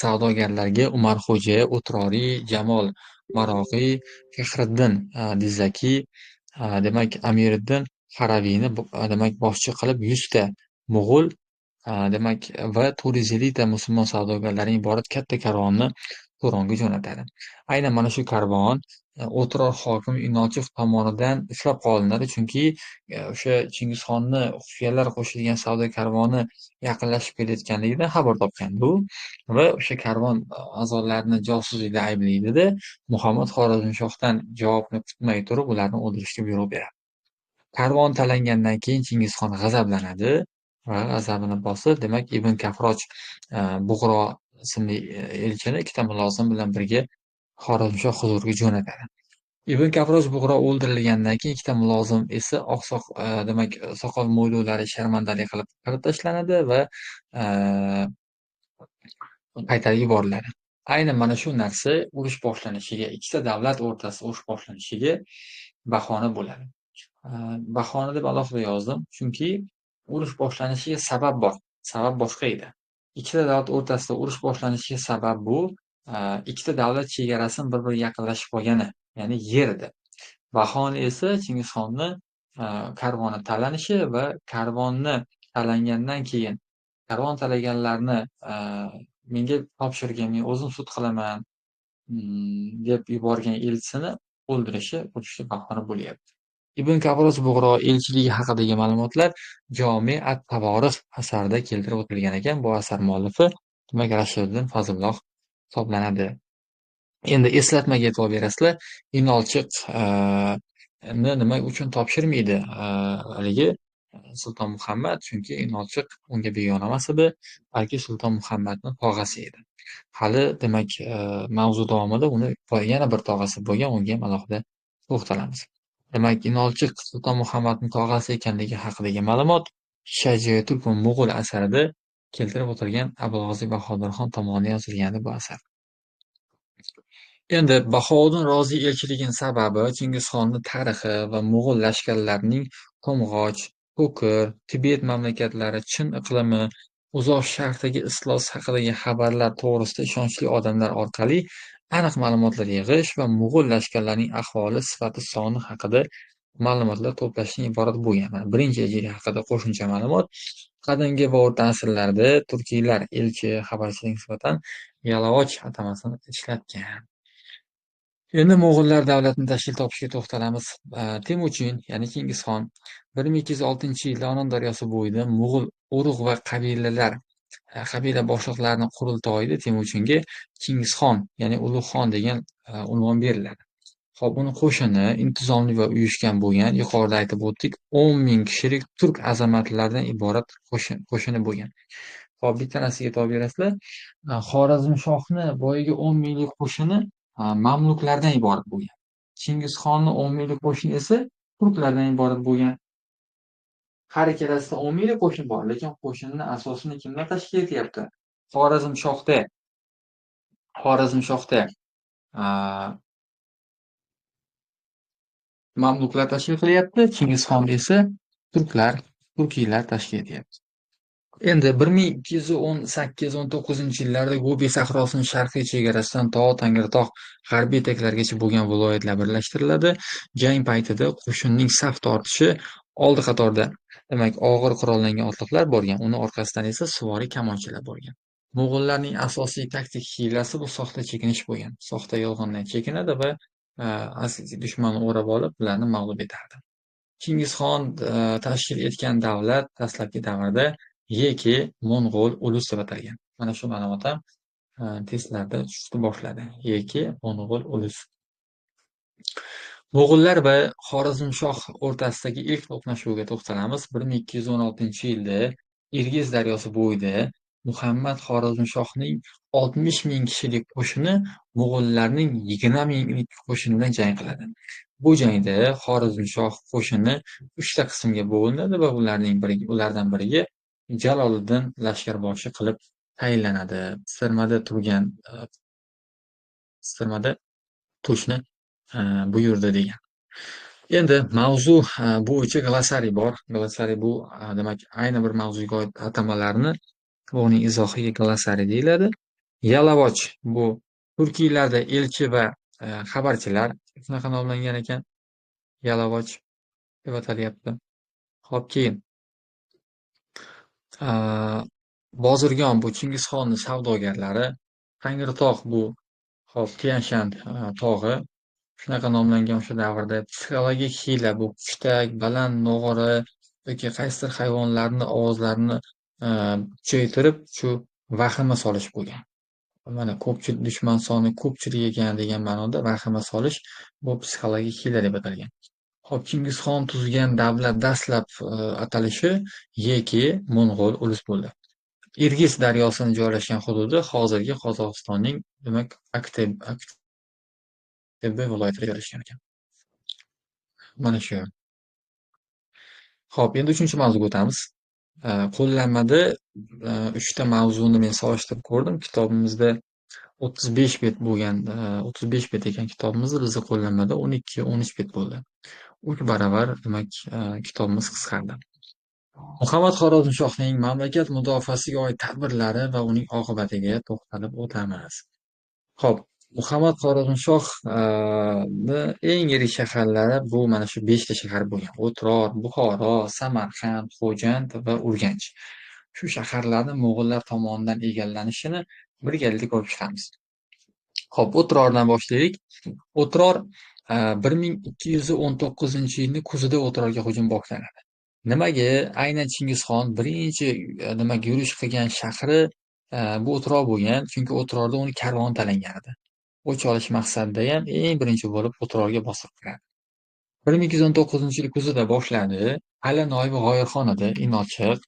Savdogarlarga Umarxo'ja O'troriy, Jamol Marog'iy, Faxriddin Dizzakiy, demak, Amiriddin Haraviyni, demak, boshchi qilib 100 ta mo'g'ul, demak, va 450 ta musulmon savdogarlaridan iborat katta karvonni Turonga jo'natadi. Aynan mana shu karvon O'tror hokimi Inolchiq tomonidan ushlab qolinadi, chunki o'sha Chingizxonni xufiyalar qo'shilgan savdo karvoni yaqinlashib kelayotganligidan xabar topgan bu va o'sha karvon a'zolarini josuslikda ayblaydida, Muhammad Xorazmshohdan javobni kutmay turib ularni o'ldirishga buyruq beradi. Karvon talangandan keyin Chingizxon g'azablanadi va g'azabini bosib, demak, Ibn Kafroj Bug'ro ismli elchini ikkita mulozim bilan birga Xorazmshoh huzuriga jo'natadi. Ibn Kafroj Bug'ro o'ldirilgandan keyin ikkita mulozim esa oqsoq, demak, soqol mo'ylovlari sharmandalik qilib qirib tashlanadi va qaytarib yuboriladi. Aynan mana shu narsa urush boshlanishiga, ikkita davlat o'rtasida urush boshlanishiga bahona bo'ladi. Bahona deb alohida yozdim, chunki urush boshlanishiga sabab bor. Sabab boshqa edi. Ikkita davlat o'rtasida urush boshlanishiga sabab bu ikkita davlat chegarasini bir-biriga yaqinlashib qolgani, ya'ni yer edi. Bahona esa Chingizxonni karvoni talanishi va karvonni talangandan keyin karvon talaganlarni menga topshirgan, men o'zim sud qilaman deb yuborgan elchisini o'ldirishi urushga bahona bo'lyapti. Ibn Kafros Bug'ro elchiligi haqidagi ma'lumotlar Jami at-Tavorix asarida keltirib o'tilgan ekan. Bu asar muallifi, demak, Rashididdin Fazlulloh hisoblanadi. Endi eslatmaga e'tibor berasizlar. Inolchiq nima uchun topshirmaydi haligi Sulton Muhammad? Chunki Inolchiq unga begona emas edi, balki Sulton Muhammadning tog'asi edi. Hali, demak, mavzu davomida uni yana bir tog'asi bo'lgan, unga ham alohida to'xtalamiz. Demak, Inolchiq Sulton Muhammadning tog'asi ekanligi haqidagi ma'lumot Shajara Turk va Mo'g'ul asarida keltirib o'tilgan, Abulg'oziy Bahodirxon tomonidan yozilgandi bu asar. Endi Bahovuddin Roziy elchiligining sababi Chingizxonning tarixi va mo'g'ul lashkarlarining To'mg'och, To'kir, Tibet mamlakatlari, Chin iqlimi, Uzoq Sharqdagi istilosi haqidagi xabarlar to'g'risida ishonchli odamlar orqali aniq ma'lumotlar yig'ish va mo'g'ul lashkarlarining ahvoli, sifati, soni haqida ma'lumotlar to'plashdan iborat bo'lgan. Mana birinchi elchilik haqida qo'shimcha ma'lumot. Qadimgi va o'rta asrlarda turkiylar elchi, xabarchiga nisbatan yalavoch atamasini ishlatgan. Endi mo'g'ullar davlatini tashkil topishiga to'xtalamiz. Temuchin, ya'ni Chingizxon 1206-yilda Onon daryosi bo'yida mo'g'ul urug' va qabilalar, qabila boshliqlarining qurultoyida Temuchinga Chingizxon, ya'ni Ulug' xon degan unvon beriladi. Xo'p, uni qo'shini intizomli va uyushgan bo'lgan, yuqorida aytib o'tdik, 10 ming kishilik turk azamatlaridan iborat qo'shini bo'lgan. Xo'p, bitta narsaga e'tibor berasizlar. Xorazmshohni boyagi 10 minglik qo'shini mamluklardan iborat bo'lgan. Chingizxonni 10 minglik qo'shini esa turklardan iborat bo'lgan. Har ikkalasida 10 minglik qo'shin bor, lekin qo'shinni asosini kimlar tashkil etyapti? Xorazmshohda mamluklar tashkil qilyapti, Chingizxonda esa turklar, turkiylar tashkil etyapti. Endi 1218-19-yillarda Gobi sahrosining sharqiy chegarasidan to Tangritog' g'arbiy etaklarigacha bo'lgan viloyatlar birlashtiriladi. Jang paytida qo'shinning saf tortishi oldi qatorda, demak, og'ir qurollangan otliqlar borgan, uni orqasidan esa suvoriy kamonchilar borgan. Mo'g'ullarning asosiy taktik hiylasi bu soxta chekinish bo'lgan. Soxta yolg'ondan chekinadi va dushmanni o'rab olib, ularni mag'lub etardi. Chingizxon tashkil etgan davlat dastlabki davrda Yeki Mo'ng'ul ulus deb atalgan. Mana shu ma'lumot ham testlarda tushishni boshladi. Yeki Mo'ng'ul ulus. Mo'g'ullar va Xorazmshoh o'rtasidagi ilk to'qnashuvga to'xtalamiz. 1216-yilda Irgiz daryosi bo'yida Muhammad Xorazmshohning 60 ming kishilik qo'shini mo'g'ullarning 20 minglik qo'shini bilan jang qiladi. Bu jangda Xorazmshoh qo'shini 3 ta qismga bo'linadi va ulardan biriga Jaloliddin lashkarboshi qilib tayinlanadi. Pistirmada turgan, pistirmada turishni buyurdi degan. Endi mavzu bo'yicha glossariy bor. Glossariy bu, demak, ayni bir mavzuga oid atamalarni va uning izohiga glossariy deyiladi. Yalavoch bu turkiylarda elchi va xabarchilar shunaqa nomlangan ekan. Yalavoch deb atalyapti. Xo'p, keyin Bozirgon bu Chingizxonning savdogarlari, Tangritog' bu hop Tianshan tog'i shunaqa nomlangan o'sha davrda. Psixologik hiyla bu hushtak, baland nog'ora yoki qaysidir hayvonlarni ovozlarini kuchaytirib shu vahima solish bo'lgan. Mana ko'pchilik dushman soni ko'pchilik ekan degan ma'noda vahima solish bu psixologik hiyla deb atalgan. Xo'p, Chingizxon tuzgan davlat dastlab atalishi Yeki Mo'ng'ul ulus bo'ldi. Irgis daryosining joylashgan hududi hozirgi Qozog'istonning demak Aktobe viloyatida joylashgan ekan. Mana shu. Xo'p, endi 3-mavzuga o'tamiz. Qo'llanmada 3 ta mavzuni men solishtirib ko'rdim. Kitobimizda 35 bet bo'lgan, 35 bet ekan kitobimizda, bizda qo'llanmada 12-13 bet bo'ldi. 3 baravar demak kitobimiz qisqardi. Muhammad Xorazmshohning mamlakat mudofaasiga oid tadbirlari va uning oqibatiga to'xtalib o'tamiz. Xo'p, Muhammad Xorazmshohni eng yirik shaharlari bu mana shu 5 ta shahar bo'lgan. O'tror, Buxoro, Samarqand, Xo'jand va Urganch. Shu shaharlarni mo'g'ullar tomonidan egallanishini birgalikda ko'rib chiqamiz. Xo'p, O'trordan boshlaylik. O'tror 1219-yilning kuzida O'trorga hujum boshlanadi. Nimaga aynan Chingizxon birinchi nimaga yurish qilgan shahri bu O'tror bo'lgan? Chunki O'trorda uni karvoni talangan edi. O'ch olish maqsadida ham eng birinchi bo'lib O'trorga bosib kiradi. 1219-yil kuzida boshladi. Hali noibi G'oyirxon edi, Inochiq.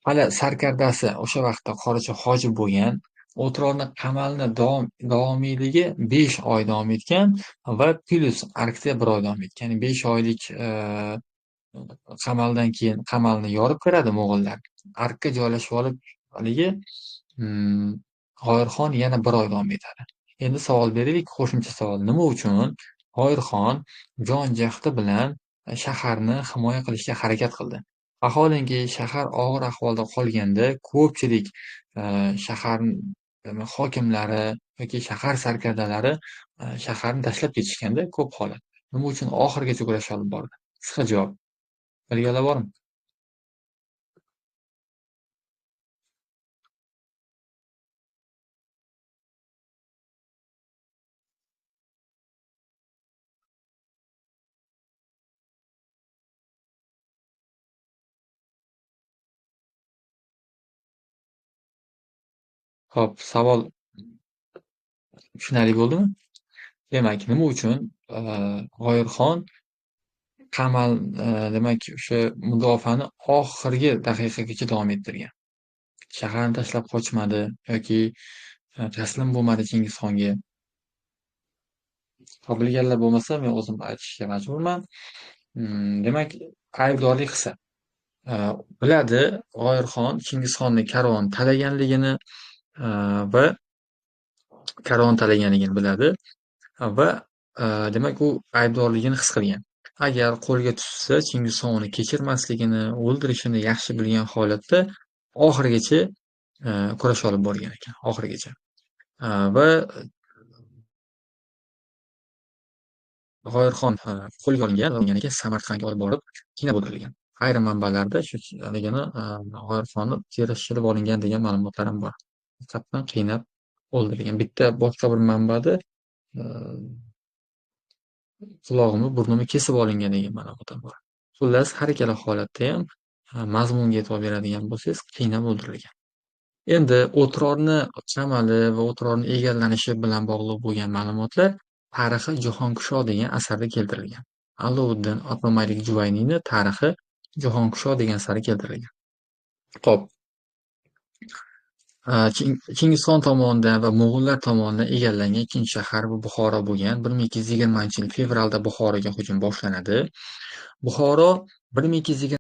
Hali sarkardasi o'sha vaqtda Qoricha Hojib bo'lgan. O'trorni qamalni davomiyligi 5 oy davom etgan va plyus arkda 1 oy davom etgan. Ya'ni 5 oylik qamaldan keyin qamalni yorib kiradi mo'g'ullar. Arkka joylashib olib haligi G'oyirxon yana 1 oy davom etadi. Endi savol beraylik, qo'shimcha savol. Nima uchun G'oyirxon jon jahdi bilan shaharni himoya qilishga harakat qildi? Vaholanki shahar og'ir ahvolda qolganda ko'pchilik shahar hokimlari yoki shahar sarkardalari shaharni tashlab ketishganda ko'p holat. Nima uchun oxirigacha kurash olib bordi? Qisqa javob. Bilganlar bormi? Xo'p, savol tushunarli bo'ldimi? Demak, nima uchun G'oyirxon qamal demak o'sha mudofaani oxirgi daqiqagacha davom ettirgan? Shaharni tashlab qochmadi yoki taslim bo'lmadi Chingizxonga. Xo'p, bilganlar bo'lmasa men o'zim aytishga majburman. Demak, aybdorlik qilsa, biladi G'oyirxon Chingizxonni karvon talaganligini va karvon talaganligini biladi va demak u aybdorligini his qilgan. Agar qo'lga tushsa Chingizxon uni kechirmasligini, o'ldirishini yaxshi bilgan holatda oxirigacha kurash olib borgan ekan, oxirigacha. Va G'oyirxon qo'lga olingan va unga Samarqandga olib borib qiynab o'ldirilgan. Ayrim manbalarda shu degani G'oyirxonni terisi shilib olingan degan ma'lumotlar ham bor. Haqiqatdan qiynab o'ldirilgan. Bitta boshqa bir manbada qulog'imi, burnimi kesib olingan degan ma'lumot ham bor. Xullas, har ikkala holatda ham mazmunga e'tibor beradigan bo'lsangiz, qiynab o'ldirilgan. Endi O'trorni qamali va O'trorni egallanishi bilan bog'liq bo'lgan ma'lumotlar Tarixi Jahonkusho degan asarda keltirilgan. Allovuddin Otomalik Juvayniyni Tarixi Jahonkusho degan asarda keltirilgan. Xo'p. Chingizxon tomonidan va mo'g'ullar tomonidan egallangan ikkinchi shahar bu Buxoro bo'lgan. 1220-yil fevralda Buxoroga hujum boshlanadi. Buxoro 1220